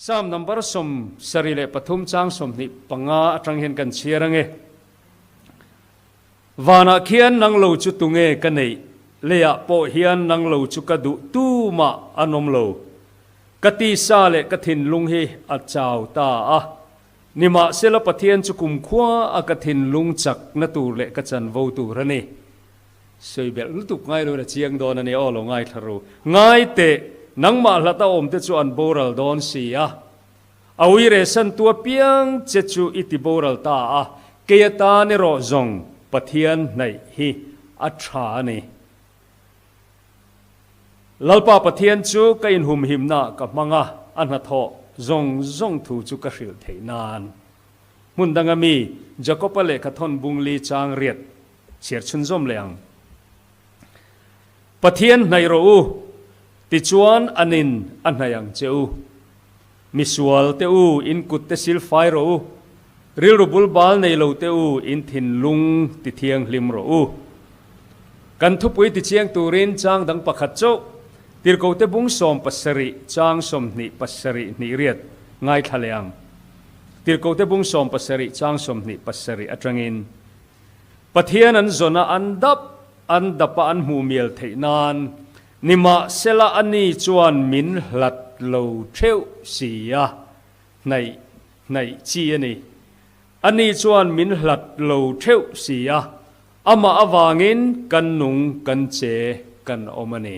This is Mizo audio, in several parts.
Psalm number 73 chang 25 atang hian kan chhiar ange. Vanah khian nang lo chu tunge ka neih, leiah pawh hian nang lo chu ka duh tumah an awm lo. Ka tisa leh ka thinlung hi a chau ta a. Nimahsela Pathian chu kumkhua a ka thinlung chakna tur leh ka chanvo tur a ni. Sawi belh lutuk ngai lo in a chiang dawn a ni aw lo ngaithla ru. Ngai teh, nangmah hlat a awmte chu an boral dawn si a. A uire santu apiang che chu i ti boral ta a, kei atan erawh zawng Pathian hnaih hi a tha a ni. Lalpa Pathian chu ka inhumhimnaah ka hmang a, a hnathawh zawng zawng thu chu ka hrilh theih nan. Hmun danga mi Jakob-a lehkha thawn bungli chang riat chhiar chhunzawm leh ang. Pathian hnaih rawh u, tichuan an in a hnaih ang che u. Misual te u, in kut te sil fai rawh u. Rilru bul bal nei lo te u, in thinlung ti thianghlim rawh u. Kan thupui ti chiang turin chang dang pakhat chauh, Tirhkote bung 70 chang 27 hnih riat ngaithla leh ang. Tirhkote bung 70 chang 27 atangin. Pathian an zawn a, an dap an dap a an hmuh mial theih nan nimahsela a ni chuan min hlat lo theuh si a, hnaih hnaih chi a ni. A ni chuan min hlat lo theuh si a, amah avangin kan nung kan che kan awm a ni.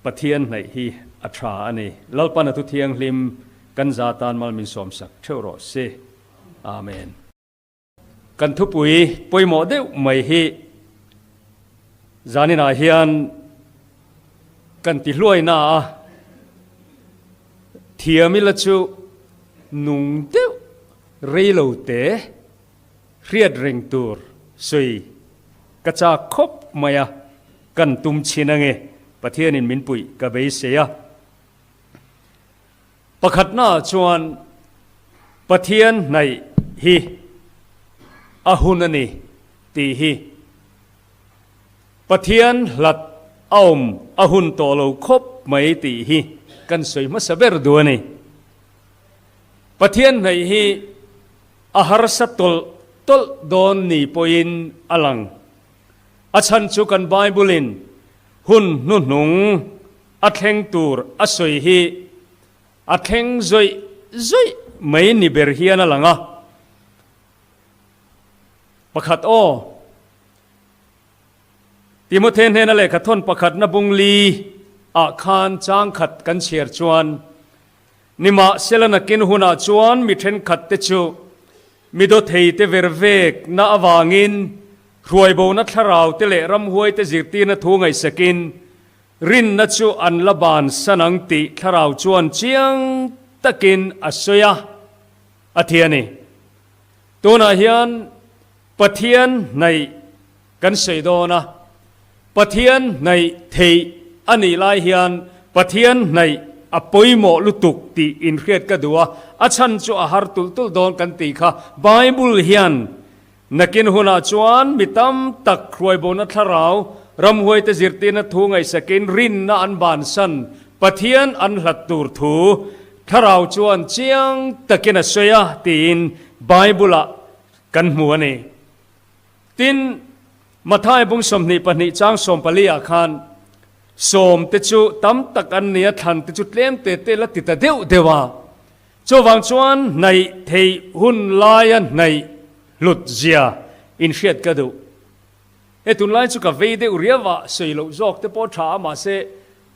Pathian hnaih hi a tha a ni. Lalpan a thu thianghlim kan za tan mal min sawmsak theuh rawh se. Amen. Kan thupui pawimawh deuh mai hi zaninah hian kan ti hluaina a, thiam ila chu nung deuh rei lo te hriat reng tur sawi ka chak khawp mai a, kan tum chhin ange Pathianin min puih ka beisei a. Pakhatnaah chuan Pathian hnaih hi a hun a ni tih hi Pathian hlat a awm a hun tawh lo khawp mai tih hi kan sawi hmasa ber duh a ni. Pathian hnaih hi a harsa tawlh tawlh dawn ni pawhin a lang. A chhan chu kan Bible-in hun hnuhnung A thleng tur a sawi hi a thleng zawih zawih mai ni ber hian a lang a. Pakhat aw, Timothe hnena lehkha thawn pakhatna bung li ah khan chang khat kan chhiar chuan, Nimahsela nakin hunah chuan mi thenkhat te chu mi dawthei te ver vek na avangin hruaibona thlarau te leh ramhuai te zirtirna thu ngaihsakin Rinna chu an la bansan ang tih thlarau chuan chiang takin a sawi a, a ti a ni. Tunah hian Pathian hnaih kan sawi dawn a, Pathian hnaih theih a nih lai hian Pathian hnaih a pawimawh lutuk tih inhriat ka duh a, a chhan chu a har tulh tulh dawn kan tih kha Bible hian Nakin hunah chuan mi tam tak hruaibona thlarau, ramhuaite zirtirna thu ngaihsakin rinna an bansan, Pathian an hlat tur thu thlarau chuan chiang takin a sawi a tiin Bible-ah kan hmu a ni. Tin, Matthai bung 22 chang 14 ah khan sawmte chu tam tak an ni a, thlante chu tlem te te la ti ta deuh deuh a. Chuvang chuan hnaih theih hun laia hnaih hlut zia inhriat ka duh. He tunlai chu ka vei deuh riau a, sawi loh zawk te pawh tha a, mahse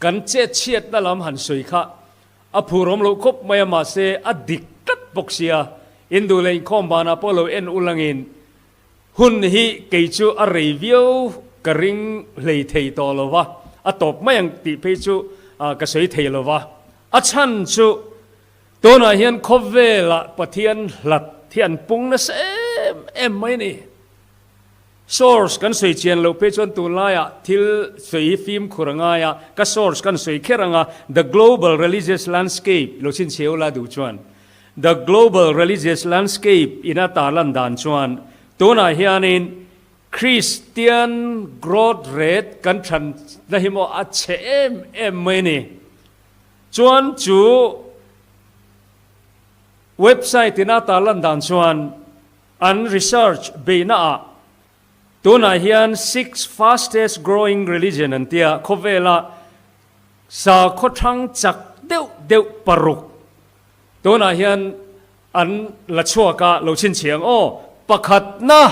kan chet chhiatna lam han sawi kha a phurawm loh khawp mai a, mahse a dik tlat bawk sia, in duh leh inkhawm banah pawh lo en ulangin hun hi kei chu a rei viau ka ring hlei thei tawh lo va, a tawp mai ang tih phei chu ka sawi thei lo va, a chhan chu Tunah hian khawvelah Pathian hlat hi an pung nasa em em mai a ni. Source kan sawi chian loh phei chuan tunlaiah thil sawi hi fimkhur a ngai a, ka source kan sawi kher ang a, The Global Religious Landscape lo chhinchhiau la duh chuan The Global Religious Landscape ina tarlan dan chuan tunah hianin Christian growth rate kan thanna hi maw a chhe em em mai a ni. Chuan chu. Website in a tarlan dan chuan an research beihna ah tunah hian six fastest growing religion an tia khawvela sakhaw thang chak deuh deuh paruk tunah hian an la chhuak a lo chhinchhiang aw pakhatna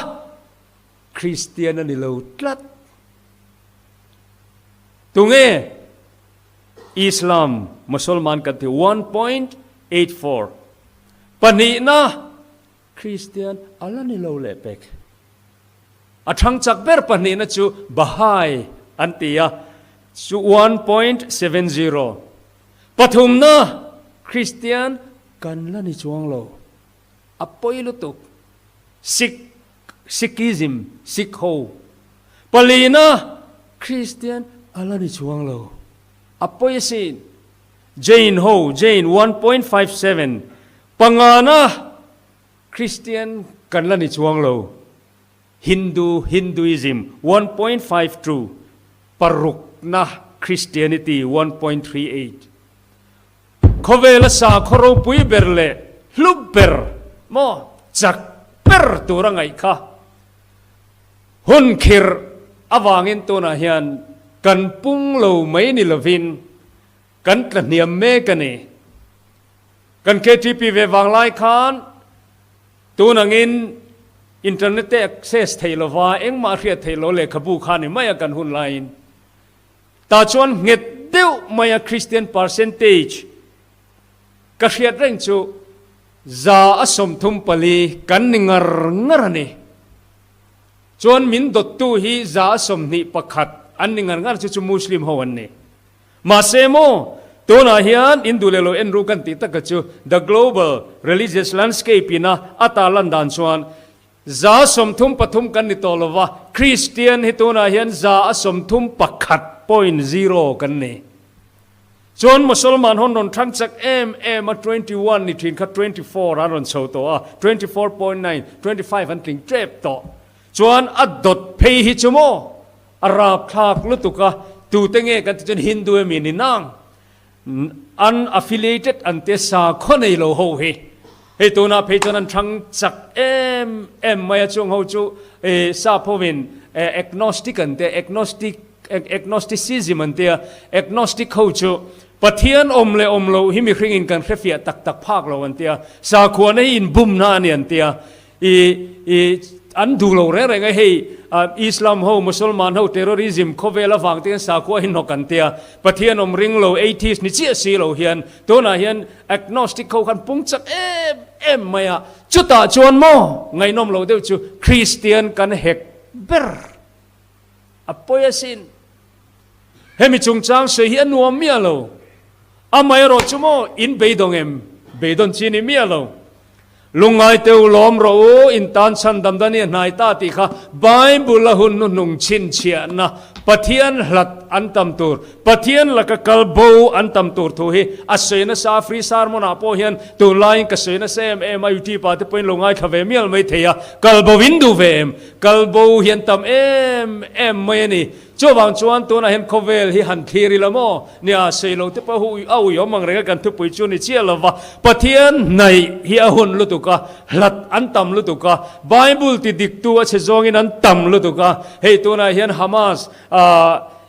Kristian a ni lo tlat. Tunge Islam, Mosolman kan ti 1.84. Pahnihna Kristian a la ni lo leh pek. A thang chak ber pahnihna chu Bahai an ti a, chu 1.70. Pathumna Kristian kan la ni chuang lo. A pawi lutuk. Sikh, Sikhism, Sikh ho. Palina, Kristian a la ni chuang lo. A pawi asin. Jain ho, Jain 1.57. Pangana, Kristian kan la ni chuang lo. Hindu, Hinduism 1.52. Parukna, Christianity 1.38. Khawvela sakhaw ropui ber leh hlu ber maw chak ber tura ngaih kha hun khirh avangin tunah hian kan pung lo mai ni lovin kan tla hniam mek a ni. Kan KTP ve vang lai khan tun angin internet te access theih lova engmah hriat theih lo lehkhabu kha ni mai a kan hun laiin. Tah chuan nghet deuh maia Kristian percentage ka hriat reng chu 34% kan ni ngar ngar a ni. Chuan min dawttu hi 21% an ni ngar ngar chu chu Muslim ho an ni. Mahse maw, tunah hian in duh leh lo en ru kan tih taka chu The Global Religious Landscape ina a tarlan dan chuan 33% kan ni tawh lo va, Kristian hi tunah hian 31.0 kan ni. Chuan Mosolman hawn rawn thang chak em em a, 21 ni thin kha 24 an rawn chho tawh a, 24.9, 25 an tling tep tawh. Chuan a dawt phei hi chu maw a rapthlak lutuk a, tute nge kan ti chuan Hindu emi ni nang? Unaffiliated an tia sakhaw nei lo ho hi hei tunah phei chuan an thang chak em em mai a, chung ho chu sap hovin agnostic an tia, agnostic agnosticism an tia, agnostic ho chu Pathian awm leh awm loh hi mihringin kan hrefiah tak tak phak lo an tia, sakhuana hi inbumna a ni an tia, I i an duh lo reng reng a, hei Islam ho, Musalman ho terrorism khawvel avang te hian sakhua hi hnawk an tia, Pathian awm ring lo, atheist ni chiah si lo hian tunah hian agnostic ho khan pung chak em em mai a, chutah chuan maw ngaihnawm lo deuh chu Kristian kan hek ber a pawi asin. Hemi chungchang sawi hi a nuam miah lo. Amaherawh chu maw in beidawng em? Beidawn chi ni miah lo. Lungngai teu lawm rawh u, in tan chhandam dan i a hnai ta tih kha Bible a hun hnuhnung chhinchhiahna Pathian hlat an tam tur, Pathian laka kal bo an tam tur thu hi a sawi nasa a, free sermon ah pawh hian tunlaiin ka sawi nasa em em a, YouTube ah te pawhin lo ngaithla ve mial mai thei a, kal bo in duh ve em? Kal bo hi an tam em em mai a ni. Chuvang chuan tunah hian khawvel hi han thlir ila maw? Nia, sawi te pawh hu a ui awm ang reng a, kan thupui chu ni chiah lova, Pathian hnaih hi a hun lutuk a, hlat an tam lutuk a, Bible ti diktu a chhe zawngin an tam lutuk a, hei tunah hian Hamas,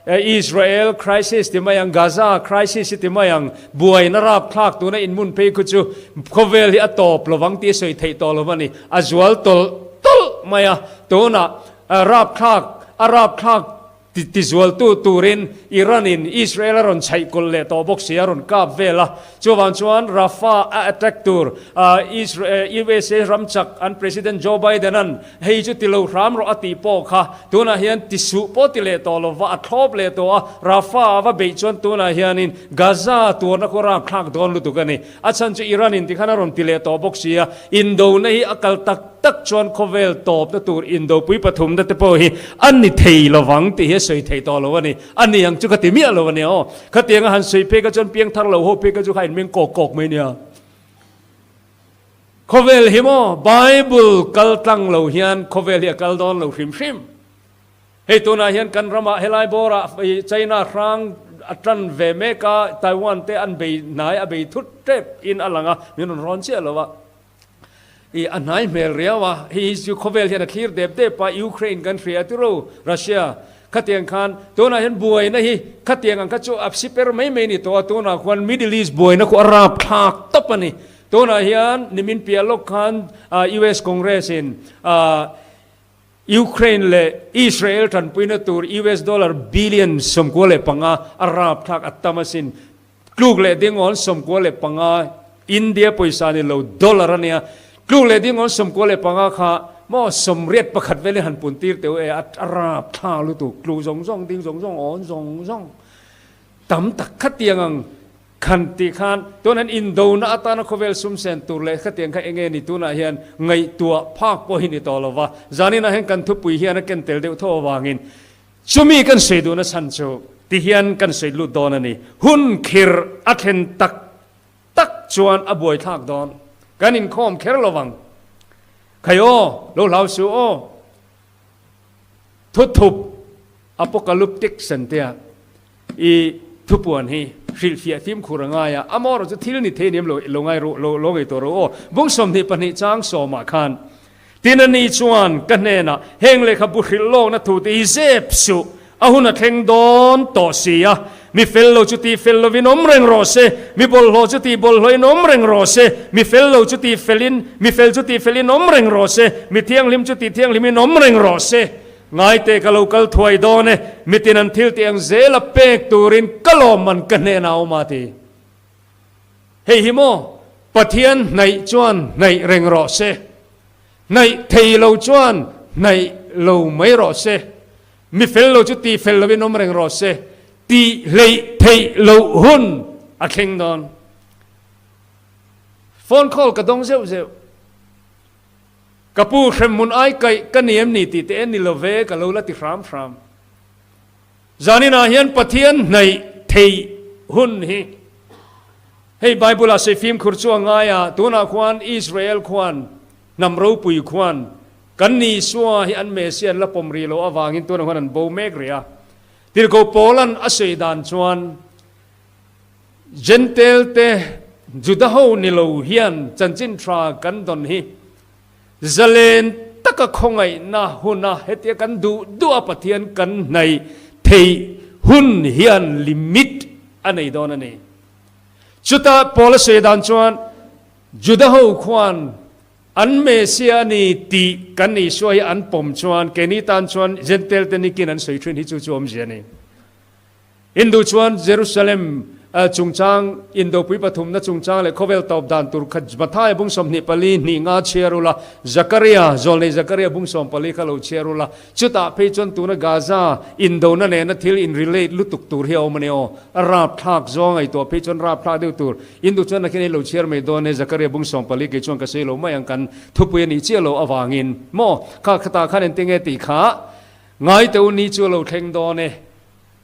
Israel crisis ti mai ang, Gaza crisis hi ti mai ang, buaina rapthlak tuna inhmun phei khu chu khawvel hi a tawp lovang tih a sawi theih tawh lo a ni, a zual tawlh tawlh mai a, tunah rapthlak a rapthlak Tizualtu turin Iran-in Israel a rawn chhaih kawlh leh tawh bawk si a rawn kap vel a. Chuvang chuan Rafah a attack tur USA ram chak an President Joe Biden-a'n hei chu ti lo hram rawh a tih pawh kha tunah hian ti suh pawh ti leh tawh lova a thlawp leh tawh a. Rafah a va beih chuan tunah hianin Gaza tuarna khu rapthlak dawn lutuk a ni. A chhan chu Iran-in tikhan a rawn ti leh tawh bawk si a, indona hi a kal tak tak chuan khawvel tawpna tur indopui pathumna te pawh hi a ni thei lovang tih hi a sawi thei tawh lo a ni. A ni ang chu ka ti miah lo a nia aw. Khatianga han sawi phei kha chuan piangthar lo ho phei kha chu kha inmeng kawk kawk mai nia. Khawvel hi maw Bible kal tlang lo hian khawvel hi a kal dawn lo hrim hrim. Hei tunah hian kan ramah helai bawrah China hrang a tan ve mek a, Taiwan te an bei hnai a bei thut tep in a lang a, min rawn rawn chiah lo a. I a hnai hmel riau a, hei hi chu khawvel hian a thlir dep dep a, Ukraine kan hria tiro, Russia khatiang khan tunah hian buaina hi khatiang ang kha chu a siper mai mai a ni tawh a, tunah khuan Middle East buaina khu a rapthlak tawp a ni. Tunah hian nimin piah lawk khan US Congress in Ukraine leh Israel tanpuina tur US dollar billion 95 a rapthlak a tam asin. Tluk leh dingawn 95 India pawisa ni lo dollar a nia. Tluk leh dingawn 95 kha maw 81 velin han pun tir teuh e a rapthlak lutuk. Tluk zawng zawng ding zawng zawng awn zawng zawng tam tak khatiang ang Khan tih khan tun an indona atana khawvel sum sen tur leh khatiang kha enge ni tunah hian ngaihtuah phak pawh hi ni tawh lo va, zaninah hian kan thupui hian a ken tel deuh tho avangin chumi kan sawi duhna chhan chu ti hian kan sawi lut dawn a ni. Hun khir a thlen tak tak chuan a buaithlak dawn. Kan inkhawm kher lo vang. Khai aw, lo hlau suh aw. Thuthup apocalyptic sentea i thupuan hi hrilhfiah fimkhur a ngai a, amaherawh chu thil ni thei aniam lo lo ngai ru lo lo ngei tawh ro aw. Bung 22 chang sawmah khan tin a ni chuan ka hnenah heng lehkhabu hrilh lawkna thu te hi zep suh A hun a thleng dawn tawh si a, mi fel lo chu tih fel lovin awm reng rawh se, mi bawlhhlawh chu tih bawlhhlawhin awm reng rawh se, mi fel lo chu tih felin, mi fel chu tih felin awm reng rawh se, mi thianghlim chu tih thianghlimin awm reng rawh se. Ngaite ka lo kal thuai dawn e, mitin an thil tih ang zela pek turin ka lawmman ka hnenah a awm a ti. Hei hi maw Pathian hnaih chuan hnaih reng rawh se, hnaih thei lo chuan hnaih lo mai rawh se. Mi fel lo chu tih fel lovin awm reng rawh se, tih hleih theih loh hun a thleng dawn. Phone call ka dawng zeuh zeuh. Ka pu hremhmun ai kaih ka ni em ni tih te en ni lo ve ka lo la ti hram hram. Zaninah hian Pathian hnaih theih hun hi hei Bible ah sawi fimkhur chu a ngai a, tunah khuan Israel khuan hnam ropui khuan Kan Isua hi an Messiah an la pawm rih loh avangin tunah huan an bo mek rih a. Tirhkoh Paula'n a sawi dan chuan Jentail te Juda ho ni lo hian chanchin tha kan dawn hi zalen taka khawngaihna huna hetia kan duh duh a Pathian kan hnaih theih hun hian limit a nei dawn a ni. Chuta Paula sawi dan chuan Juda ho khuan An Messiah a ni tih kan Isua hi an pawm chuan keini tan chuan Jentail te nikin an sawi thin hi chu chu awmzia a ni. Hindu chuan Jerusalem chungchang, Indopui pathumna chungchang leh khawvel tawp dan tur kha Mathaia bung 24 hnih nga chhiar ula, Zakaria, zawlnei Zakaria bung 14 kha lo chhiar ula, chutah phei chuan tuna Gaza indona nena thil in relate lutuk tur hi a awm a ni aw. A rapthlak zawng ngaihtuah phei chuan rapthlak deuh tur. Indu chuan nakin ei lo chhiar mai dawn e, Zakaria bung 14 kei chuan ka sawi lo mai ang kan thupui a nih chiah lo avangin maw kha khatah khan engtin nge tih kha ngai teh u ni chu a lo thleng dawn e,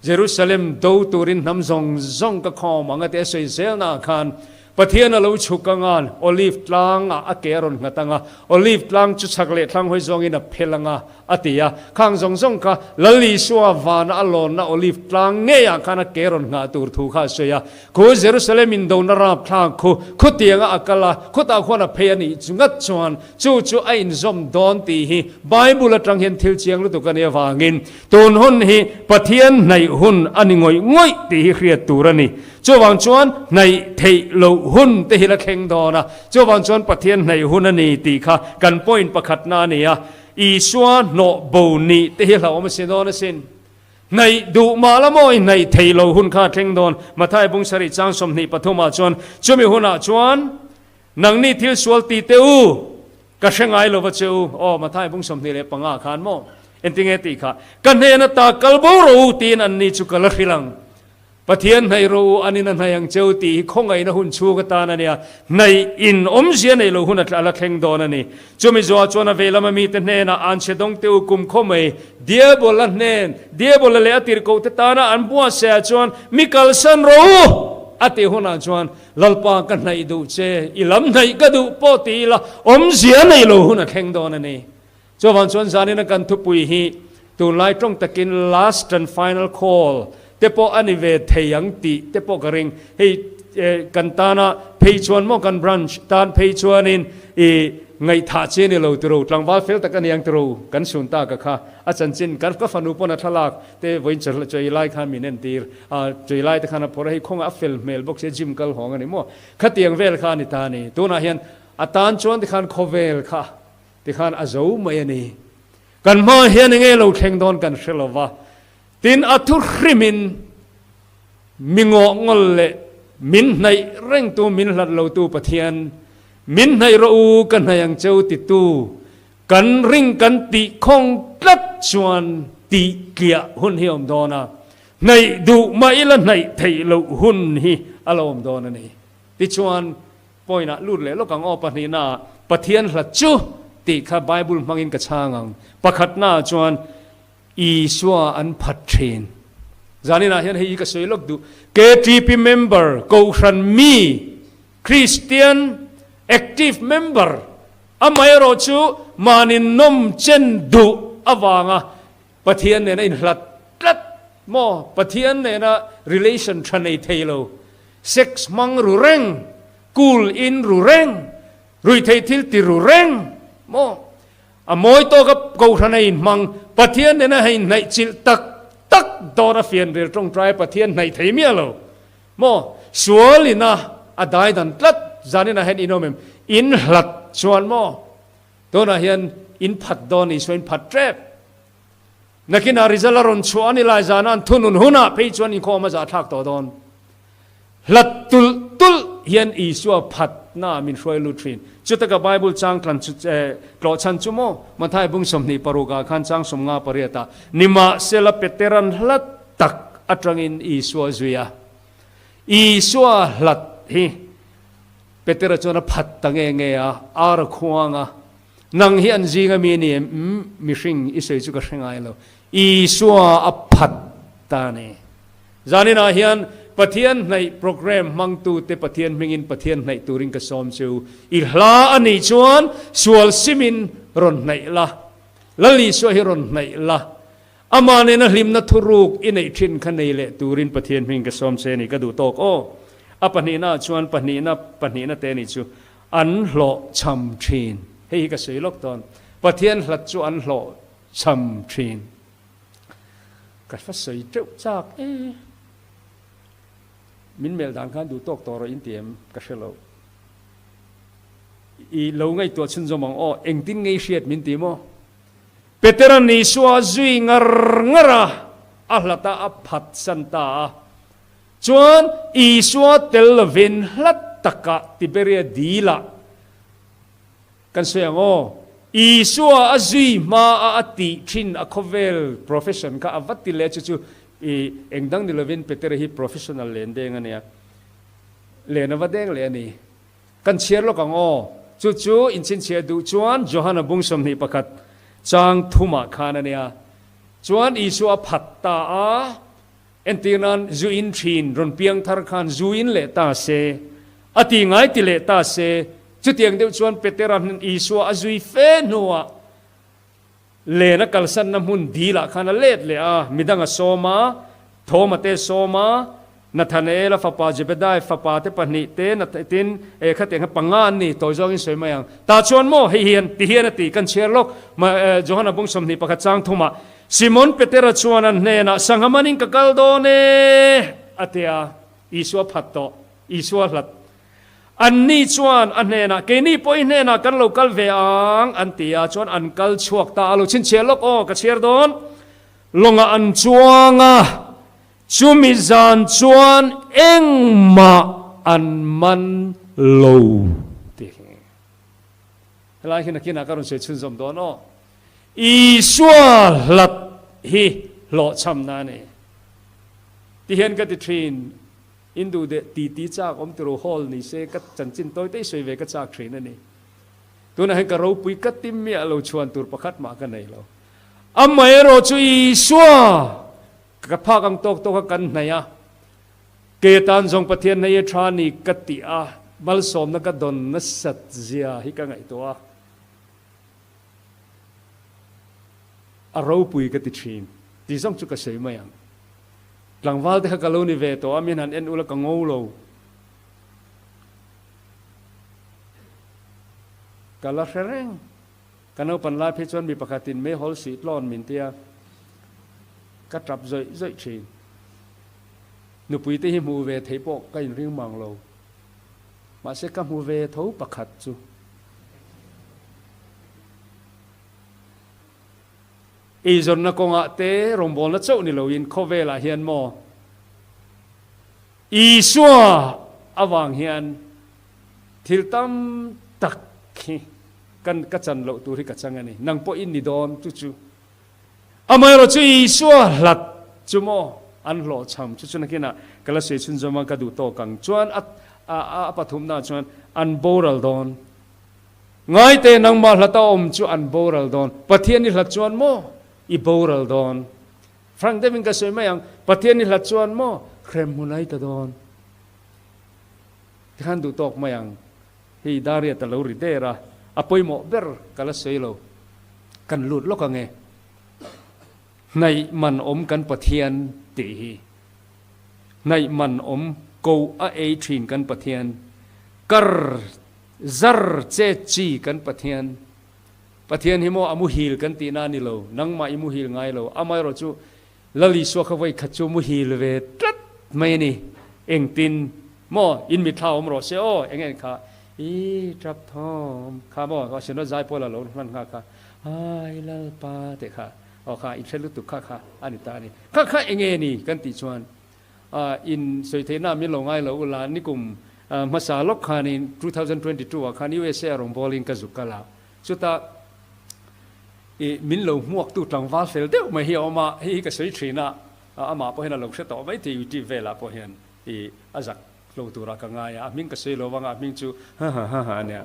Jerusalem do turin hnam zawng zawng ka khawm ang a ti a sawi zelnaah khan Pathian a lo chhuk anga Olive tlangah a ke a rawn nghat anga Olive tlang chu chhak leh thlang hawi zawngin a phel anga a ti a, khang zawng zawng kha Lal Isua vana a lawnna Olive tlang ngeiah khan a ke rawn nghah tur thu kha a sawi a. Khu Jerusalem indona rapthlak khu khutianga a kal a, khutah khuan a phei a nih ngat chuan chu chu a inzawm dawn tih hi Bible atang hian thil chiang lutuk a nih avangin tun hun hi Pathian hnaih hun a ni ngawih ngawih tih hi hriat tur a ni. Chuvang chuan hnaih theih loh hun te hi la thleng dawn a, chuvang chuan Pathian hnaih hun a ni tih kha kan point pakhatna a ni a. Isua hnawh bo nih te hi hlauhawm a si dawn asin. Hnaih duh mah la maw i hnaih theih lo hun kha a thleng dawn. Matthai bung sarih chang 23 ah chuan, Chumi hunah chuan nangni thil sual ti teh u, ka hre ngai lo va che u. Aw, Matthai bung 25 khan maw? Engtinge tih kha? Ka hnen ata kal bo rawh u tiin anni chu ka la hrilh ang. Pathian hnaih rawh u, an in a hnaih ang cheu tih hi khawngaihna hun chhung atan a nia, hnaih in awmzia neih loh hun a la thleng dawn a ni. Chumi zuah chuan a veilam a mite hnenah an chhe dawng teh u kum khaw mai, Diabola hnen, Diabola leh a tirhkohte tana an buatsaih ah chuan mi kalsan rawh u a tih hunah chuan Lalpa ka hnaih duh che, i lam hnaih ka duh pawh ti ila awmzia neih loh hun a thleng dawn a ni. Chuvang chuan zanina kan thupui hi tunlai tawng takin last and final call te pawh a ni ve thei ang tih te pawh ka ring. Hei kan tana phei chuan maw kan branch tan phei chuanin i. ngaihthah che ni lo tiro, tlangval fel tak a ni ang tiro, kan sun ta ka kha. A chanchin kan ka fanu pawn a thlalak te vawiin chawi lai khan min entir a, chawi lai te khan a phawrh a, hei khawnga a fel hmel bawk sia gym kal hawng a ni maw? Khatiang vel kha a ni ta a ni. Tunah hian a tan chuan tikhan khawvel kha tikhan a zo mai a ni. Kan hmaah hian enge lo thleng dawn kan hre lo va, tin a thu hrimin mi ngawhngawl leh min hnaih rengtu min hlat lotu Pathian, min hnaih rawh u ka hnaih ang cheu titu kan ring kan tih khawng tlat chuan tih tliah hun hi a awm dawn a, hnaih duh mah ila hnaih theih loh hun hi a lo awm dawn a ni. Tichuan, point ah lut leh lawk ang aw, pahnihna ah Pathian hlat chu tih kha Bible hmangin ka chhang ang. Pakhatna ah chuan Isua an phat thin. Zaninah hian hei hi ka sawi lawk duh, KTP member, Kohhran mi, Kristian active member, Amaherawh chu mahni nawm chen duh avanga Pathian nena inhlat tlat maw, Pathian nena relation tha nei thei lo, sex hmang ru reng, cool in ru reng, ruihtheih thil ti ru reng maw, a mawi tawka kohhran a inhmang, Pathian nena hei inhnaih chilh tak tak dawn a fianrial tawngtai Pathian hnaih thei miah lo. Maw? Sual ina a dai dan tlat zaninah hian in awm em? In hlat chuan maw? Tunah hian in phat dawn Isua in phat tep. Nakinah result a rawn chhuah a ni lai zana an thunun hunah phei chuan inkhawm a zahthlak tawh dawn. Hlat tulh tulh hian Isua phatna min hruai lut thin. Chutaka Bible chang tlan chu tlawh chhan chu maw? Mathai bung 26 ah khan chang 58 ah nimahsela Peteran hlat tak atangin Isua zui a. Isua hlat hi Petera chuan a phat ta nge nge a, ar a khuang a, Nang hi an zinga mi a ni em? Umm, mihring i sawi chu ka hre ngai lo. Isua a phat ta a ni. Zaninah hian Pathian hnaih program hmangtute Pathian hmingin Pathian hnaih turin ka sawm chu. I hla a nih chuan sual simin rawn hnaih la, Lal Isua hi rawn hnaih la, Amah nena hlimna thuruk i neih thin kha nei leh turin Pathian hming ka sawm che ni ka duh tawk aw. A pahnihna ah chuan pahnihna pahnihna te nih chu an hlawh chham thin. Hei hi ka sawi lawk dawn. Pathian hlat chu an hlawh chham thin. Ka hla sawi teuh chak e. Min melh dan khan duh tawk tawh rawh in ti em ka hre lo. I lo ngaihtuah chhunzawm ang aw. Engtin ngei hriat min ti maw? Petera'n Isua a zui ngar ngar a, a hlat a, a phatsan ta a. Chuan Isua tel lovin hlat takah Tiberia dilah kan sawi ang aw, Isua a zui hma a a tih thin a khawvel profession kha a va ti leh chu chu i eng dang ni lovin Petera hi professional len deng a nia, len a va deng leh a ni. Kan chhiar lawk ang aw. Chu chu inchhinchhiah duh chuan Johana bung 21 chang thumah khan a nia. Chuan Isua a phat ta a, entir nan zu in thin rawn piang thar khan zu in leh ta se, a ti ngai ti leh ta se, chutiang deuh chuan Petera hnen Isua a zui fe hnuah len a kalsanna hmun dilah khan a let leh a, midang a sawm a, Thoma te sawm a, Nathanaela fapa Zebedai fapa te pahnih te, tin, eh khatiang kha panga an ni, tawi zawngin sawi mai ang. Tah chuan maw, hei hian, ti hian a ti, kan chhiar lawk, Johana bung 21 chang thumah, Simon Petera chuan an hnenah, Sangha manin ka kal dawn e, a ti a, Isua phat tawh, Isua hlat. Anni chuan a hnenah, Keini pawh i hnenah kan lo kal ve ang, an ti a, chuan an kal chhuak ta a, lo chhinchhiah lawk aw, ka chhiar dawn. Lawngah an chuang a, chumi zan chuan engmah an man lo tih hi. Helai hi nakinah ka rawn sawi chhunzawm dawn aw. Isua hlat hi hlawhchhamna a ni. Tihian ka ti thin, in duh deh ti ti chak awm tiro hall ni se ka chanchin tawi te i sawi ve ka chak thin a ni. Tunah hian ka ropui ka ti miah lo chhuan tur pakhat mah ka nei lo. Amaherawh chu Isua ka phak ang tawk tawk a kan hnaih a, kei atan zawng Pathian hnaih a tha ni ka tih a, malsawmna ka dawn nasat zia hi ka ngaihtuah a, a ropui ka ti thin tih zawng chu ka sawi mai ang. Tlangval te kha ka lo ni ve tawh a, min han en ula ka ngo lo. Ka la hre reng. Ka naupan lai phei chuan mi pakhatin meihawl sih tlawn min tia ka tap zawih zawih thin. Nupui te hi hmuh ve theih pawh ka inring mang lo. Mahse ka hmu ve tho pakhat chu. Eizawnna kawngah te rawngbawlna chauh ni loin khawvelah hian maw Isua avang hian thil tam tak hi kan ka chan loh tur hi ka chang a ni. Nang pawh i ni dawn chu chu. Amaherawh chu Isua hlat chu maw an hlawhchham chu chu nakinah ka la sawi chhunzawm a ka duh tawk ang chuan a a pathumnaah chuan an boral dawn. Ngaite nangmah hlata awm chu an boral dawn. Pathian i hlat chuan maw i boral dawn. Frank deuhin ka sawi mai ang, Pathian i hlat chuan maw hrem hmun ai ta dawn. Tikhan duh tawk mai ang. Hei Dariat a lo ri der a, a pawimawh ber ka la sawi lo. Kan lut lawk ang e. Hnaih man awm kan Pathian tih hi. Hnaih man awm ko a ei thin kan Pathian. Kar zar che chi kan Pathian. Pathian hi maw a muhil kan tihna a ni lo, nangmah i muhil ngai lo. Amaherawh chu Lal Isua kha vawi khat chu muhil ve tlat mai a ni. Engtin maw in mitthla awm rawh se aw, eng en kha i tap thawm kha maw Sinawt zai pawl a lo hman nghak kha ai Lalpa tih kha aw kha in hre lutuk kha kha a ni ta a ni. Kha kha eng nge ni kan tih chuan in sawi theihna min lo ngai lo ula nikum hmasa lawk khanin 2022 ah khan USA a rawn bawlin ka zuk kal a. Chutah i min lo hmuaktu tlangval fel deuh mai hi a awm a, hei hi ka sawi thin a, amah pawh hian a lo hre tawh mai thei YouTube velah pawh hian i a zak lo turah ka ngai a, a hming ka sawi lo vang a, a hming chu ha ha ha ha a nia.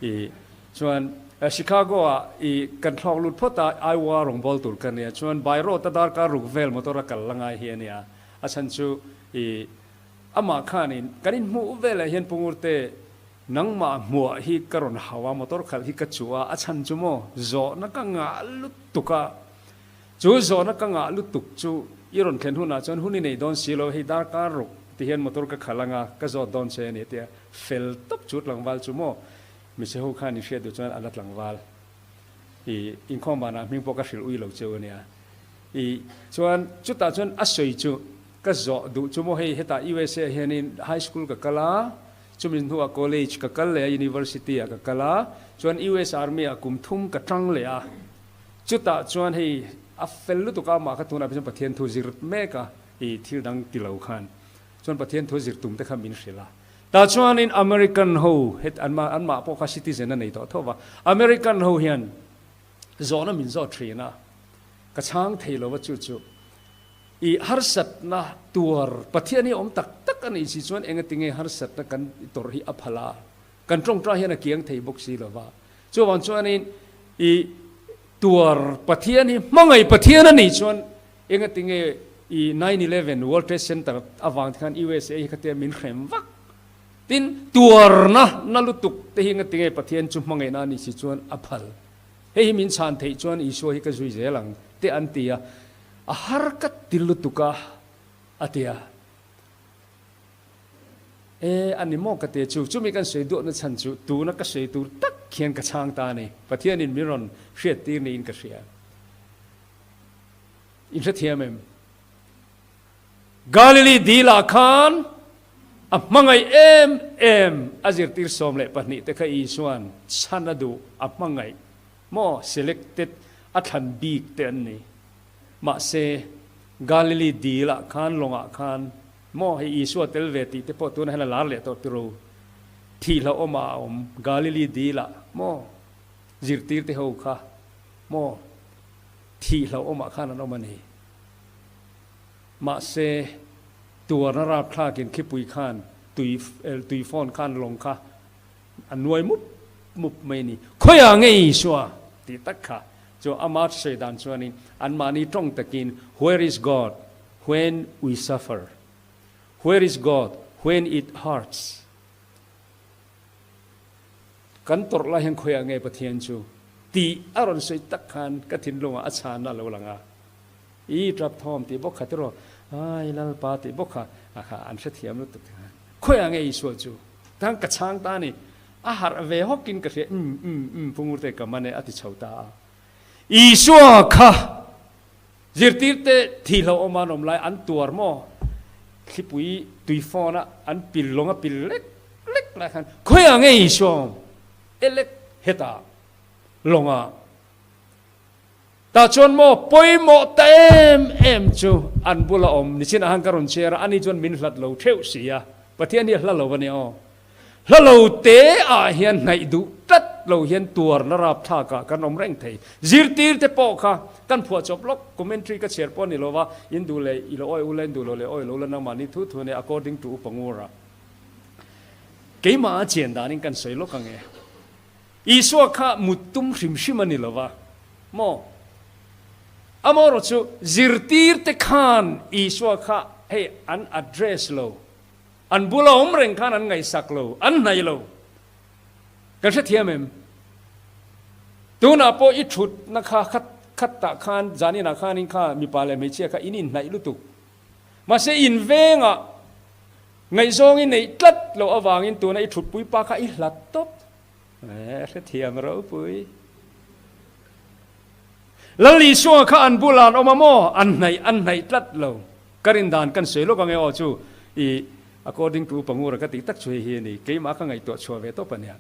I chuan Chicago ah i kan thlawk lut phawt a, Iowa rawngbâwl tur ka nia, chuan by road a darkar ruk vel motor a kal la ngai hi a nia, a chhan chu i amah khanin kan inhmuh velah hian Pu Ngurte Nangmah hmuah hi ka rawn hau a, motor khalh hi ka chuh a, a chhan chu maw zawhna ka ngah lutuk a, chu zawhna ka ngah lutuk chu i rawn thlen hunah chuan hun i nei dawn si lo, hei darkar ruk ti hian motor ka khalh anga ka zawt dawn che a ni tia fel tawp chu tlangval chu maw Miche ho khan i hriat duh chuan a la tlangval i inkhawm vanah hming pawh ka hrilh ui lo cheu a nia i chuan chutah chuan a sawi chu ka zawh duh chu maw hei hetah USA hianin high school ka kal a, Chumi hnuah college ka kal leh a, university ah ka kal a, chuan US Army ah kum thum ka tang leh a. Chutah chuan hei a fel lutuk a, amah kha tunah phei chuan Pathian thu zir mek a, i thil dang ti lo khan. Chuan Pathian thu zir tum te kha min hrilh a. Tah chuanin American ho, het anmah anmah pawh kha citizen a nei tawh tho va, American ho hian zawhna min zawt thin a, ka chhang thei lo va chu chu. I harsatna tuar Pathian hi a awm tak tak a nih si chuan engatinge harsatna kan tawrh hi a phal a, kan tawngtai hian a kiang thei bawk si lo va. Chuvang chuanin i tuar Pathian hi hmangaih Pathian a nih chuan engatinge i 9/11 World Trade Center avang te khan USA hi khatia min hrem vak. Tin, tuarna na lutuk te hi engatinge Pathian chu hmangaihna a nih si chuan a phal. Hei hi min chhan theih chuan Isua hi ka zui zel ang te an ti a. A har ka ti lutuk a, a ti a. E, a ni maw ka ti a, chu chumi kan sawi duahna chhan chu tuna ka sawi tur tak hian ka chhang ta a ni. Pathianin min rawn hriattir niin ka hria. In hrethiam em? Galilee dilah khan a hmangaih em em a zirtir 12 te kha Isua'n chhan a duh, a hmangaih maw selected a thlan bik te an ni. Mahse, Galilee dil ah khan lawng ah khan maw hei Isua tel ve tih te pawh tunah hian a lar leh tawh tiro. Thih hlauhawm ah a awm Galilee dil ah maw zirtir te ho kha maw thih hlauhawm ah khan an awm a ni. Mahse, tuarna rapthlak in khipui khan tui tui fawn khan lawng kha A nuai mup mup mai a ni. Khawiah nge Isua? tih tak kha chu ama sawi dan chuanin anmahni tawng takin Where is God when we suffer? Where is God when it hurts? Kan tawrh lai hian khawiah nge Pathian chu? tih a rawn sawi tak khan ka thinlungah a chhanna a lo lang a. I tap thawm tih bawk kha tiraw? Ai Lalpa tih bawk kha a kha an hrethiam lutuk. Khawiah nge Isua chu? Tang ka chhang ta a ni. A harh ve hawkin ka hria, Umm, umm, umm, Pu Ngurte ka man e, a ti chho ta a. Isua kha zirtirte thihloh awma an awm lai an tuar maw? Thlipui tui phone a an pil lawng a pil lek lek lai khan khawiah nge Isua awm? Elek hetah lawngah. Tah chuan maw pawimawh ta em em chu an bula awm nichin ah khan ka rawn share a, ani chuan min hlat lo theuh si a, Pathian hi a hla lo a nia aw. Hla lo te ah hian hnaih duh tlat lo hian tuarna rapthlak ah kan awm reng thei. Zirtir te pawh kha kan phuah chawp lawk, commentary ka chhiar pawh a ni lo va, in duh leh i lo awi ula, in duh lo leh awi lo la nangmahni thu thu ania according to Upa Ngura. Keimah a chian danin kan sawi lawk ang e. Isua kha mut tum hrim hrim a ni lo va maw? Amaherawh chu zirtirte khan Isua kha hei an address lo, an bula awm reng khan an ngaihsak lo, an hnaih lo. Kan hrethiam em? Tunah pawh i thutna kha khat khattah khan zaninah khanin kha mipa leh hmeichhia kha in inhnaih lutuk. Mahse invengah ngaihzawng i neih tlat loh avangin tuna i thutpui pa kha i hlat tawp. Eh, hrethiam ropui. Lal Isua kha an bulah an awm a maw? An hnaih, an hnaih tlat lo. Ka rin dan kan sawi lawk ange aw chu i according to Pangura ka tih tak chu hei hi a ni. Keimah ka ngaihtuah chhuah ve tawp a nia.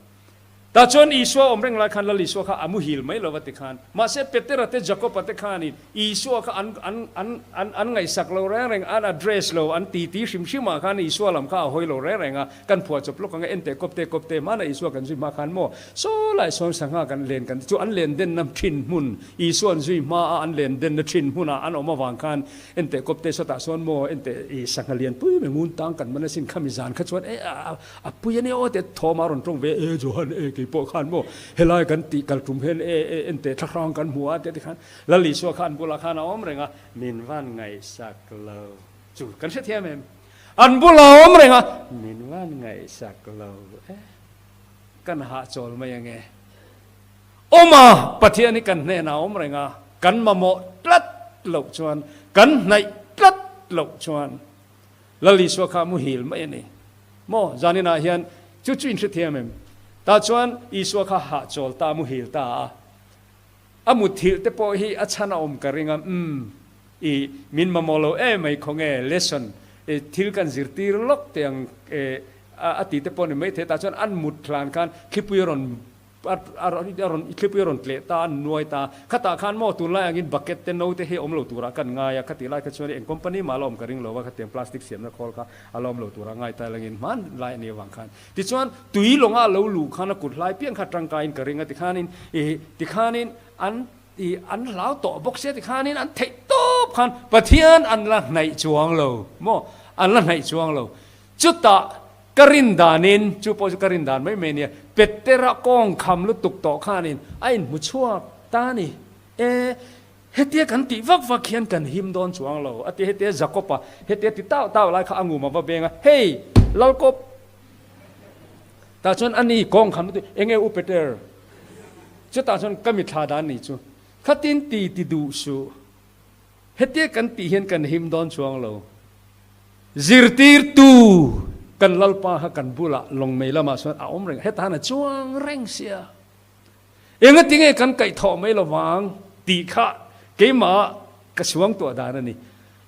Tah chuan Isua awm reng lai khan Lal Isua kha a muhil mai lo va ti khan. Mahse Petera te Jakoba te khanin Isua kha an an an an an ngaihsak lo reng reng, an address lo, an titi hrim hrimah khan Isua lam kha a hawi lo reng reng a, kan phuah chawp lawk ang e, enteh kawp te kawp te, hmana Isua kan zui hma khan maw saw lai sawn sangha kan len kan ti chu an len denna thin hmun, Isua an zui hma a an len denna thin hmunah an awm avang khan enteh kawp te sawtah sawn maw enteh i sangha lian pui mai ngun tang kan man asin khami zan kha chuan e a a pui a nia aw teh thawm a rawn tawng ve e Johan e keipawh khan maw helai kan tih kal tum hian e e enteh thlahrang kan hmu a teh tikhan Lal Isua kha an bulah khan a awm reng a, min van ngaihsak lo chu kan hrethiam em? An bulah a awm reng a, min van ngaihsak lo e, kan hahchawl mai ange. Awm a, Pathian hi kan hnenah a awm reng a, kan mamawh tlat loh chuan, kan hnaih tlat loh chuan Lal Isua kha a muhil mai a ni. Maw, zaninah hian chu chu in hrethiam em? Tah chuan Isua kha hahchawl ta, a muhil ta a. A muthilh te pawh hi a chhan a awm ka ring a, umm, i min mamawh lo em mai khawnge lesson i thil kan zirtir lawk teh ang e a ti te pawh ni maithei tah chuan an mut hlan khan thlipui a rawn a rawn thlipui a rawn tleh ta an nuai ta khatah khan maw tunlai angin bucket te no te hi awm lo turah kan ngai a khatih lai kha chuan eng company mah la awm ka ring lo a khatiang plastic siamna khawl kha a la awm lo turah ngai ta langin hmanlai a nih avang khan Tichuan, tui lawnga a lo luh khan a kut hlai piang kha tangkaiin ka ring a, tikhanin ih tikhanin an ih an hlau tawh bawk sia, tikhanin an theih tawp khan Pathian an la hnaih chuang lo maw, an la hnaih chuang lo. Chutah ka rin danin, chu pawh chu ka rin dan mai mai nia, Petera kawng kham lutuk tawh khanin a inhmu chhuak ta a ni. E, hetia kan tih vak vak hian kan him dawn chuang lo a ti, hetia Jakob-a hetia ti tau tau lai kha a ngum a va beng a, Hei, Lalkawp, Tah chuan a ni kawng kha mutu enge u Peter? Chutah chuan ka mithla dan ni chu khatin ti ti duh suh. Hetia kan tih hian kan him dawn chuang lo. Zirtirtu kan Lalpa kha kan bulah lawngmei lamah chuan a awm reng a, heta han a chuang reng sia. Engati nge kan kaihthawh mai lovang tih kha keimah ka suang tuah dan a ni.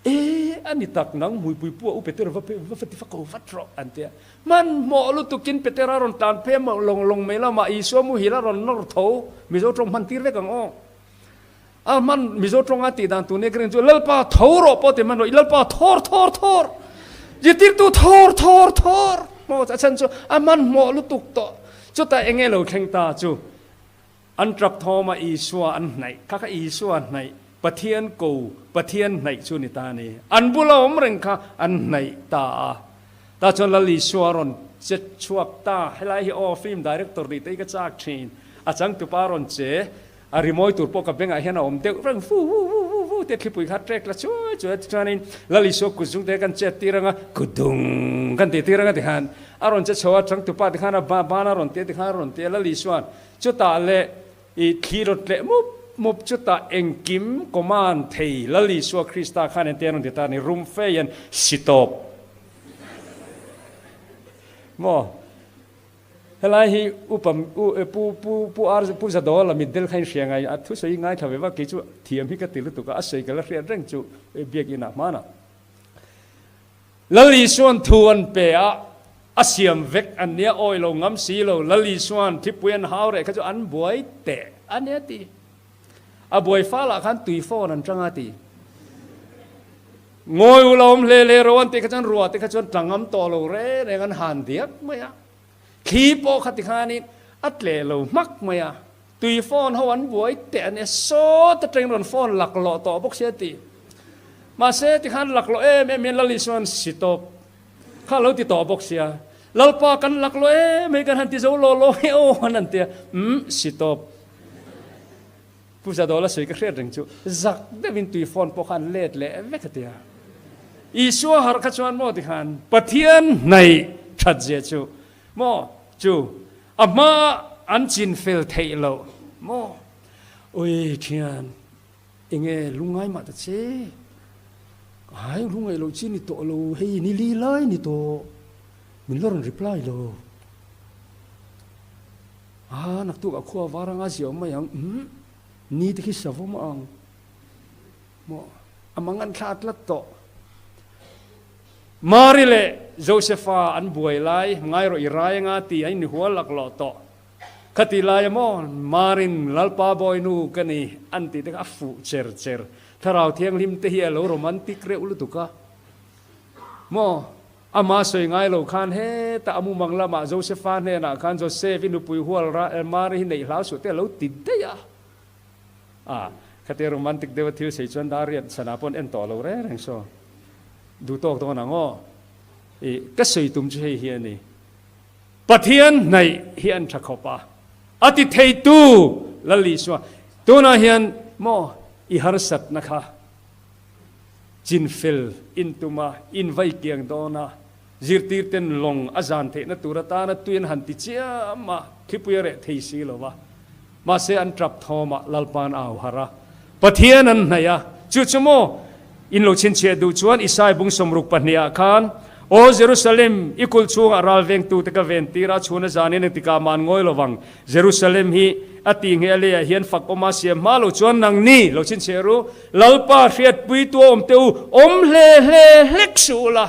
E, a ni tak nang hmuipui pua u Petera va va ti va ko vat rawh an ti a. Hmanhmawh lutukin Petera rawn tlan phei a lawng lawng mai lamah Isua muhil a rawn nawr tho Mizo tawng hman tir vek ang aw. A hman Mizo tawnga tih dan tur nia ka rin chu Lalpa tho rawh pawh ti hman rawh i Lalpa thawr thawr thawr zirtirtu thawr thawr thawr maw a chhan chu a hmanhmawh lutuk tawh chutah eng nge lo thleng ta chu an tap thawm a Isua an hnaih kha kha Isua hnaih Pathian ko Pathian hnaih chu ni ta a ni an bula awm reng kha an hnaih ta a tah chuan Lal Isua rawn che chhuak ta helai hi aw film director nih te hi ka chak thin a changtupa rawn che A rimawi tur pawh ka bengah hian a awm deuh reng vu vu vu vu vu tia thlipui kha trek la chuai chuai a tichuanin Lal Isua kut zung te kan chet tir anga kut dung kan tih tir anga tikhan a rawn che chho a changtupa tikhan a ban a rawn tia tikhan a rawn tia Lal Isua'n chutah leh i thli rawn tleh mup mup chutah engkim command thei Lal Isua Krista khan engtin a rawn ti ta ni rum fe hian si tawp maw. Helai hi upa pu pu pu ar pu Zadawla mitdel kha in hria ngai a thusawi ngaithla ve vak kei chu thiam hi ka ti lutuk a, a sawi ka la hriat reng chu biakinn ah hmanah. Lal Isuan thu an pe a, a siam vek an nia awi lo ngam si lo, Lal Isuan thipui an hau reh kha chu an buai teh a nia ti. A buai fal ah khan tui fawn an tang a ti. Ngawi u lo awm hle hle ro an tih kha chuan ruah te kha chuan tla ngam tawh lo reng reng an han diak mai a. Thli pawh kha tikhanin a tleh lo hmak mai a. Tui phone ho an buai teh a nia, sawt atangin rawn phone laklawh tawh bawk sia ti. Mahse tikhan laklawh em em hian Lal Isuan si tawp kha a lo ti tawh bawk sia. Lalpa kan laklawh em hei kan han ti zo law law nge aw an han ti a, umm si tawp. Pu Zadawla sawi ka hriat reng chu zak deuhin tui phone pawh kha an let leh vek a tia. Isua harh kha chuan maw tikhan Pathian hnaih that zia chu Maw chu a hma an chin fel theih loh maw? Ui thian enge lungngai mah ta che? Ai lungngaih loh chi ni tawh lo hei ni li lai ni tawh min la rawn reply lo. A naktuk ah khua var anga zia awm mai ang umm ni te khi savawm a ang maw a mang an thla tlat tawh. Mari leh Josefa an buai lai, ngai rawh i rai anga ti a inhual laklawh tawh. Khati laia maw Marin Lalpa Bawinu ka ni an tih te kha a fuh cher cher. Thlarau Thianghlim te hi a lo romantic reuh lutuk a. Maw ama sawi ngai lo khan hetah a mumang lamah Josefa hnenah khan Joseph i nupui hual Mari hi neih hlau suh te a lo ti daih a. A, khatia romantic deuha thil sei chuan dar riat sana pawn en tawh lo reng reng saw. Duh tawk dawn ang aw. I, ka sawi tum chu hei hi a ni. Pathian hnaih hi an tha khawp a. A ti theitu Lal Isua. Tunah hian maw i harsatna kha chinfel intuma invai kiang dawn a, zirtirten lawng a zan theihna tur atana tui an han ti chiam a, thlipui a reh thei si lo va. Mahse an tap thawmah Lalpa'n a au harh a, Pathian an hnaih a, chu chu maw in lo chhinchhiah duh chuan Isai bung 62 ah khan, Aw Jerusalem, i kulh chhungah ral vengtute ka ven tir a, chhun a zanin engtikah mah an ngawi lo vang. Jerusalem hi a tih ngheh a leiah hian fak awma siam hma lo chuan nangni lo chhinchhiah ru, Lalpa hriatpuitu a awm teh u, awm hle hle hlek suh ula.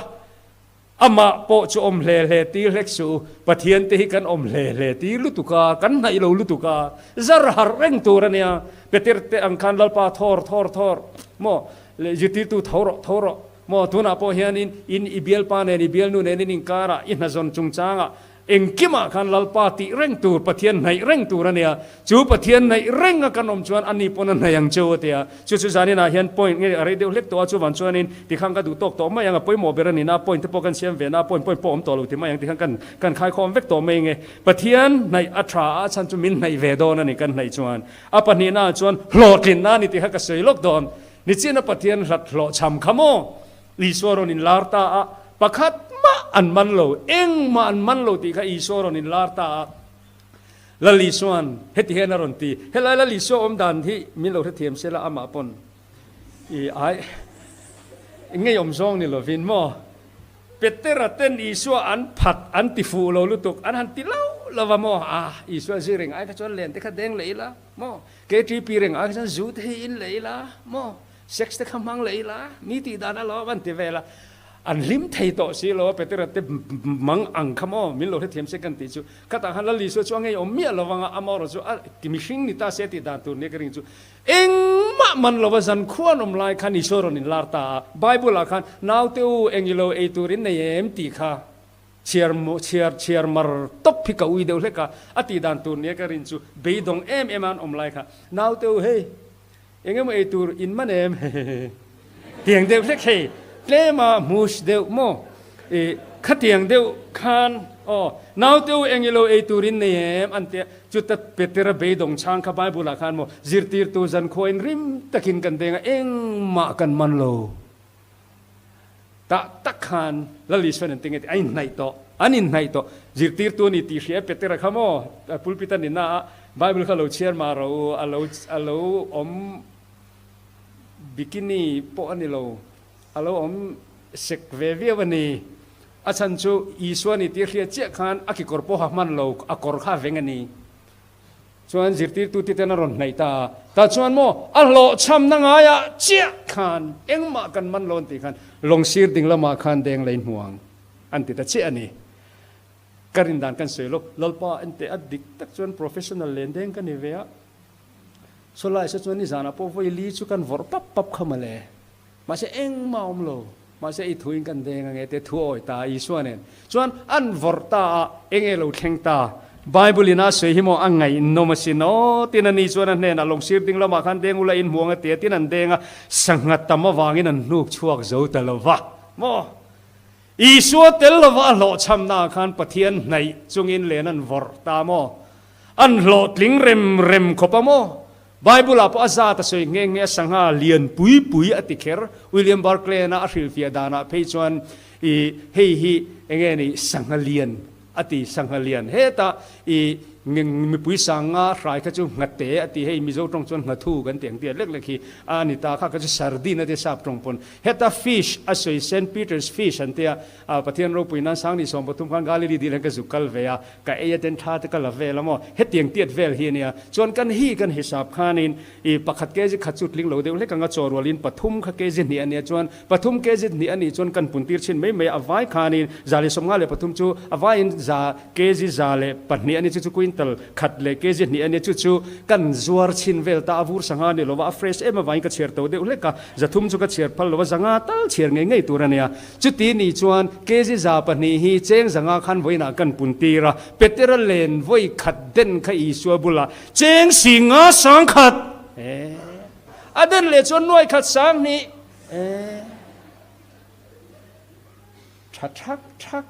Amah pawh chu awm hle hle tir hlek suh u, Pathian te hi kan awm hle hle tir lutuk a, kan hnaih lo lutuk a, zar harh reng tur a nia. Peter te ang khan Lalpa thawr thawr thawr maw leh zirtirtu tho rawh tho rawh maw tunah pawh hianin in i bialpa nen i bialnu nen in inkarah i hnazawn chungchangah Engkimah khan Lalpa tih reng tur, Pathian hnaih reng tur a nia. Chu Pathian hnaih renga kan awm chuan ani pawn a hnaih ang cheu a ti a. Chu chu zaninah hian point nge a rei deuh hlek tawh a, chuvan chuanin tikhan ka duh tawk tawh mai ang, a pawimawh ber a ni na, point te pawh kan siam ve na, point point pawh awm tawh lo ti mai ang tikhan kan kan khaikhawm vek tawh mai nge. Pathian hnaih a tha a, chhan chu min hnaih ve dawn a ni kan hnaih chuan. A pahnihnaah chuan hlawhtlinna a ni tih kha ka sawi lawk dawn. Nichina Pathian hlat hlawhchham kha maw? Isua rawn inlar ta a, pakhat mah an man lo, engmah an man lo tih kha Isua rawn inlar ta a. Lal Isua'n heti hian a rawn ti, Helai Lal Isua awm dan hi min lo hrethiam se la amah pawn i ai ngeiawm zawng ni lovin maw? Petera ten Isua an phat an ti fuh lo lutuk, an han ti lo lo va maw? Ah, Isua zir reng ai kha chuan len te kha deng leh ila maw? KTP reng ai kha chuan zu te hi in leh ila maw? Sex te kha hmang leh ila, mi tih dan a lawm an ti vel a, an hlim thei tawh si lo a, Petera te mang ang kha maw min lo hrethiam se kan tih chu, khatah khan Lal Isua chu a ngeiawm miah lo vang a, amaherawh chu a mihring ni ta se tih dan tur nia ka ring chu, engmah man lo va zan khuan awm lai khan Isua rawn inlar ta a, Bible ah khan naute u eng ilo ei tur in nei em tih kha chhiar chhiar chhiar mar tawp hi ka ui deuh hlek a, a tih dan tur nia ka rin chu beidawng em em a an awm lai kha, naute u hei. Eng emaw ei tur in man em? Tiang deuh hlek hei, tlema hmus deuh maw? I khatiang deuh khan aw, naute u eng ilo ei tur in nei em? An tia, chuta Petera beidawng chhang kha Bible ah khan maw zirtirtu zankhua in rim takin kan deng a, engmah kan man lo. Tah tak khan Lal Isuan an ti nge tih a inhnaih tawh, an inhnaih tawh. Zirtirtu a ni tih hria e Petera kha maw pulpit a ni na a, Bible kha lo chhiar mah rawh u, a lo a lo awm bikini pawh a ni lo, a lo awm sek ve viau a ni. A chhan chu Isua ni tih hriat chiah khan a kekawr pawh a hman lo, a kawr kha a veng a ni. Chuan zirtirtute ten a rawn hnaih ta a, tah chuan maw a hlawhchhamna ngaiah chiah khan engmah kan man lo an tih khan lawng sir ding lamah khan deng lei hmuang an ti ta chiah a ni. Ka rin dan kan sawi lo, Lalpa enteh a dik tak chuan professional len deng ka ni ve a, Sawlai se chuan nizanah pawh vawi li chu kan vawrh pap pap kha mawle. Mahse engmah awm lo. Mahse i thuin kan deng ange te thu a awih ta a Isua nen chuan an vawrh ta a, enge lo thleng ta? Bible in a sawi hi maw a ngaihnawm asin aw tin a ni chuan a hnenah lawng sir ding lamah khan deng ula in hmuang a ti a tin an deng a, sangha tam avangin an hnuk chhuak zo ta lo va maw? Isua tel lova a hlawhchhamnaah khan Pathian hnaih chungin len an vawrh ta maw? An hlawhtling rem rem khawp a maw? Bible ah pawh a zat a sawi nghe nghe a sangha lian pui pui a ti kher. William Barclay-a a hrilhfiah danah phei chuan i hei hi enge ni sangha lian a ti, sangha lian hetah i mipui sanga hrai kha chu nghate a ti, hei Mizo tawng chuan nghathu kan ti ang tih lek lek hi a ni ta, kha kha chu sardine a ti sap tawng pawn. Heta fish a sawi Saint Peter's fish an tia, Pathian ropui nan Sangni 13 khan Galilee dil hian ka zuk kal ve a, ka ei a ten tha te ka la vel a maw, hetiang tiat vel hi a nia. Chuan kan hi kan hisap khanin i pakhat kg khat chu tling lo deuh hlek anga chaw rualin pathum kha kg hnih a nia chuan pathum kg hnih a nih chuan kan pun tir chhin mai mai a, a vai khanin 153 chu a vaiin za kg 102 a ni chu chu quintal khat leh kg hnih a nia chu chu kan zuar chhin vel ta a vur sangha a ni lova a fresh em avangin ka chhiar to deuh hlek a, 300 chu ka chhiar phal lova 500 tal chhiar ngei ngei tur a nia. Chuti ni chuan kg 200 hi cheng 500 khan vawiinah kan pun tir a, Petera len vawi khat den kha Isua bulah cheng singa sang khat e, a den leh chuan nuai khat sang hnih e, tha thak thak.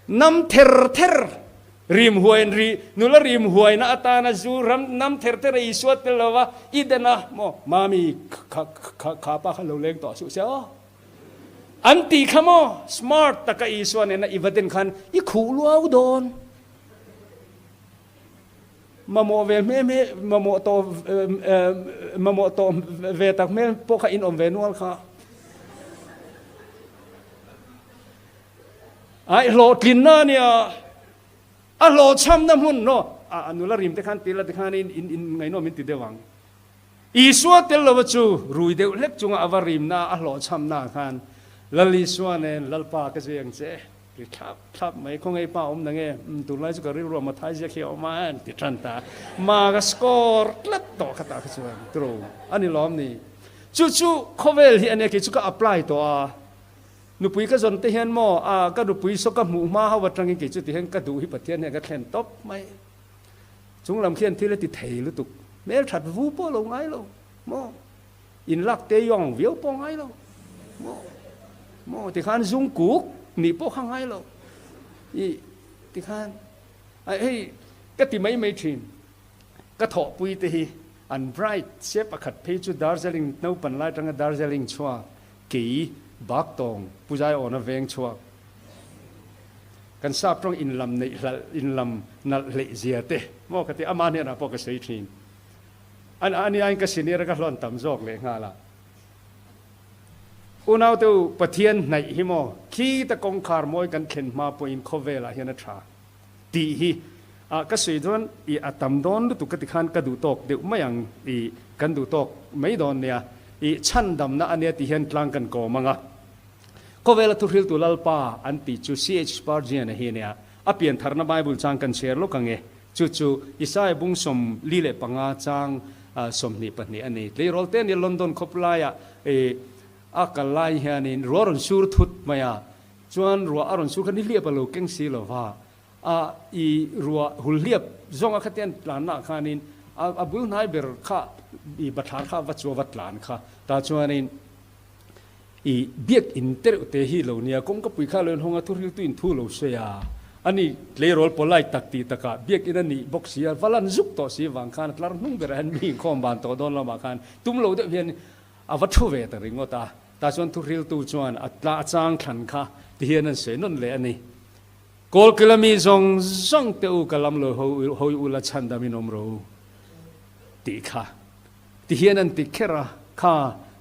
Nam ther ther rim huain ri nula rim huaina atana zu ram nam ther ther a Isua tel lova i den a maw mami kha kha kha pa kha lo leng tawh suh se aw an ti kha maw smart taka Isua nena i va den khan i khuh luau dawn mamawh ve hme hme mamawh tawh mamawh tawh ve tak hmel pawh kha in awm ve nual kha. Ai hlawhtlinna a nia, a hlawhchhamna hmun no a nula rim te khan tila te khan in in ngaihnawm in ti deuh ang. Isua tel lova chu rui deuh hlek chunga a va rimna a hlawhchhamna ah khan Lal Isua nen Lalpa ka zui ang che ti thlap thlap mai khawngaih pa awm na nge umm tunlai chu ka rilru a Mathai ziak hi a awm a an ti tan ta ma ka score tlat tawh kha tah kha chuan turu a ni lawm ni chu chu khawvel hi a nia kei chu ka apply tawh a. Nupui ka zawn te hian maw, a ka nupui saw ka hmuh hma ho atangin kei chu ti hian ka duh hi Pathian hian ka thlen tawp mai. Chung lam khian thil a ti thei lutuk. Hmel that vu pawh lo ngai lo maw, in lak te yawng viau pawh ngai lo maw, maw tikhan zung kuk nih pawh kha ngai lo. I tikhan a hei ka ti mai mai thin. Ka thawhpui te hi an bright sia pakhat phei chu Darjeeling naupan lai atanga Darjeeling chhuak Kei Baktawng Pu Zaiawna veng chhuak kan sap tawng inlam neih hlalh inlam nalh hleih zia te maw ka ti ama hnenah pawh ka sawi thin. An ani aiin ka senior a ka hlawn tam zawk leh nghal a. Unaute u Pathian hnaih hi maw khita kawngkhar mawi kan thlen hma pawhin khawvelah hian a tha tih hi a ka sawi dawn i a tam dawn lutuk ka ti khan ka duh tawk deuh mai ang i kan duh tawk mai dawn nia i chhandamna a nia tih hian tlang kan kawm ang a. Khawvela thuhriltu Lalpa an tih chu CH Spurgeon a hi nia a piantharna Bible chang kan chhiar lawk ang e. Chu chu Isaiah bung 45 chang 22 a ni. Tleirawl te nia London khawp laiah i a kal lai hianin ruah rawn sur thut mai a chuan ruah a rawn sur kha nihliap a lo keng si lova A i ruah hul hliap zawnga khatian tlanna ah khanin a bul hnai ber kha i bathlar kha va chu a va tlan kha. Tah chuanin i biak in te reuh te hi lo nia, kawngkapui kha lo inhawng a, thuhriltu in thu lo sawi a, ani tleirawl polite tak tih takah biak in a nih bawk si a, va lan zuk tawh si vang khan a tlar hnung berah hian mi inkhawm van tawh dawn lamah khan tum lo deuh hian a va thu ve ta ringawt a. Tah chuan thuhriltu chuan a tla a chang thlan kha ti hian an sawi nawn leh a ni. Kawlkila mi zawng zawng te u ka lam lo hawi ula chhandam in awm ro tih kha ti hian an ti kher a, kha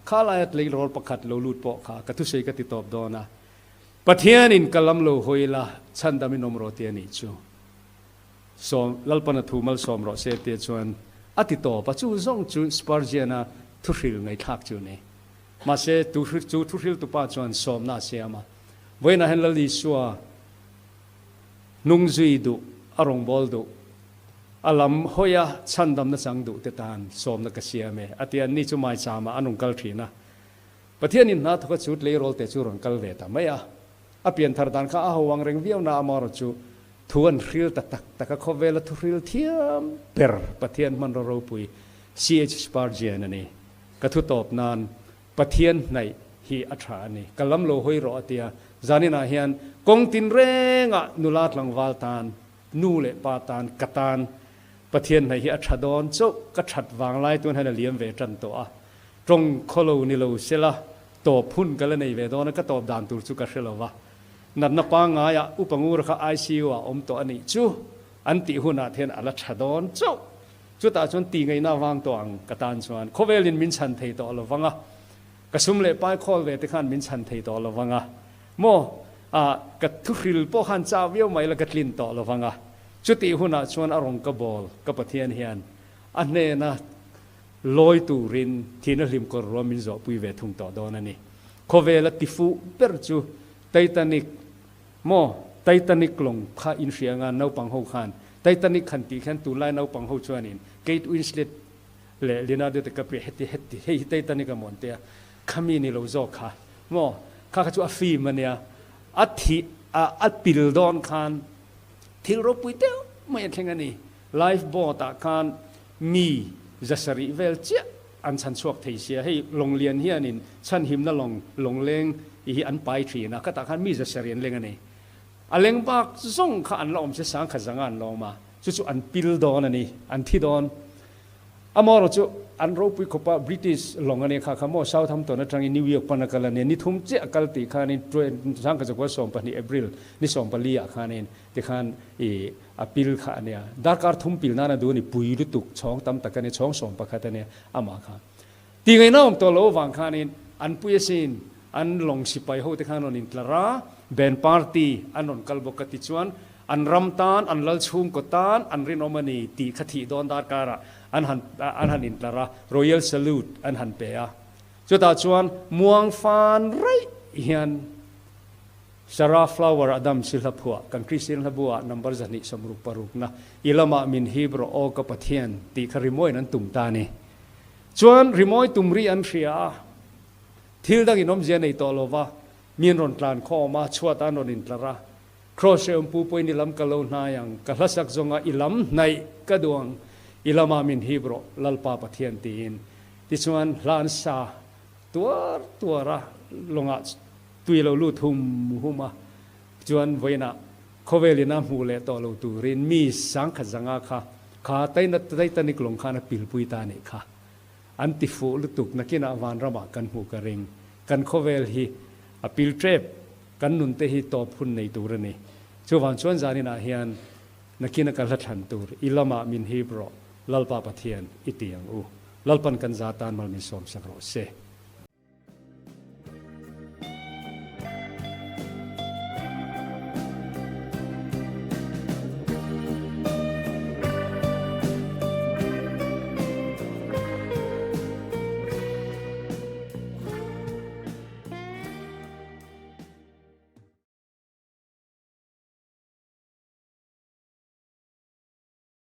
kha laia tleirawl pakhat lo lut pawh kha ka thusawi ka ti tawp dawn a. Pathianin ka lam lo hawi la, chhandamin awm rawh ti a nih chu. Sawm, Lalpan a thu malsawm rawh se tia chuan a ti tawp a, chu zawng chu Spurgeon-a thuhril ngaihthlak chu a ni. Mahse, tu chu thuhriltupa chuan sawmna a siam a, Vawiinah hian Lal Isua hnung zui duh, a rawngbâwl duh, a lam hawia chhandamna chang duh te tan sawmna ka siam e, a ti a, ni chu maichâmah an rawn kal ṭhin a. Pathianin hna thawka chu tleirawl te chu rawn kal ve ta mai a. A pianthar dan kha a ho ang reng viau na amaherawh chu thu an hril ta tak tak a, khawvela thu hril thiam ber Pathian hmanraw ropui CH Spurgeon a ni. Ka thu tawp nan Pathian hnaih hi a tha a ni. Ka lam lo hawi rawh a tia, zaninah hian kawng tin rengah nula tlangval tan, nu leh pa tan, ka tan Pathian hnaih hi a tha dawn chauh, ka that vanglai tun hian a liam ve tan tawh a, tawng khawlo ni lo sela Tawp hun ka la nei ve dawn a, ka tawp dan tur chu ka hre lo va. Natna pangngaiah Upa Ngura kha ICU ah awm tawh a nih chu an tih hunah te hian a la tha dawn chauh. Chutah chuan ti ngaihna avang tawh ang ka tan chuan khawvelin min chhan thei tawh lo vang a, ka sum leh pai khawl ve te khan min chhan thei tawh lo vang a, maw ah ka thuhril pawh khan chau viau mai la ka tlin tawh lo vang a. Chutih hunah chuan a rawn ka bawl ka Pathian hian a hnena Lawi turin thihna hlim kawr ruam min zawhpui ve thung tawh dawn a ni. Khawvela tifuh ber chu Titanic maw? Titanic lawng kha in hria anga naupang ho khan Titanic han tih khian tunlai naupang ho chuanin Kate Winslet leh Leonardo DiCaprio heti heti hei hi Titanic a mawn tia khami ni lo zawk kha maw? Kha kha chu a film a nia a thih a a pil dawn khan thil ropui deuh mai a thleng a ni. Life boat ah khan Mi zasarih vel chiah an chhan chhuak thei sia, hei Lawnglian hianin chhanhimna lawng lawngleng i hi an pai thin a, khatah khan mi zasarih an leng a ni. A leng bak zawng kha an la awm se sangkhat zanga an la awm a, chu chu an pil dawn a ni, an thi dawn. Amaherawh chu an ropui khawpa British lawng a nia kha kha maw Southampton atangin New York pan a kal a nia, ni thum chiah a kal tih khanin sangkhat zakua 12 April ni 14 ah khanin tikhan i A pil kha a nia. Darkar thum pil nana duh a ni, pui lutuk, chhawng tam tak a nia, chhawng 11 a nia, amah kha. Ti ngaihna awm tawh lo avang khanin an pui asin, an lawng sipai ho te khan rawn intlar a, band party an rawn kal bawk a ti chuan an ram tan, an lal chhungkaw tan an rinawm a ni tih kha thih dawn darkarah an han an han intlar a, Royal Salute an han pe a. Chutah chuan muang fan raih hian Sarah Flower Adams hi hla phuah kan Kristian hla bu ah number 266 na i lamah min hip rawh aw ka Pathian tih kha rimawiin an tum ta a ni. Chuan rimawi tum rih an hria a, thil dangin awmzia nei tawh lo va, mi an rawn tlan khawm a, chhuat ah an rawn intlar a, Kraws hrehawm pu pawhin i lam ka lo hnai ang, ka hla sak zawnga i lam hnaih ka duh ang, i lamah min hip rawh Lalpa Pathian tiin. Tichuan hla an sa tuar tuar a, lawngah Tui lo lut hum hum a, chuan vawiinah khawvel ina hmuh leh tawh lo turin mi sangkhat zanga kha kha Titanic lawng khan a pilpui ta anih kha. An ti fuh lutuk nakinah vanramah kan hmuh ka ring. Kan khawvel hi a pil tep, kan nunte hi tawp hun nei tur a ni. Chuvang chuan zaninah hian nakina ka hla thlan tur i lamah min hip rawh Lalpa Pathian i ti ang u. Lalpan kan za tan mal min sawmsak rawh se.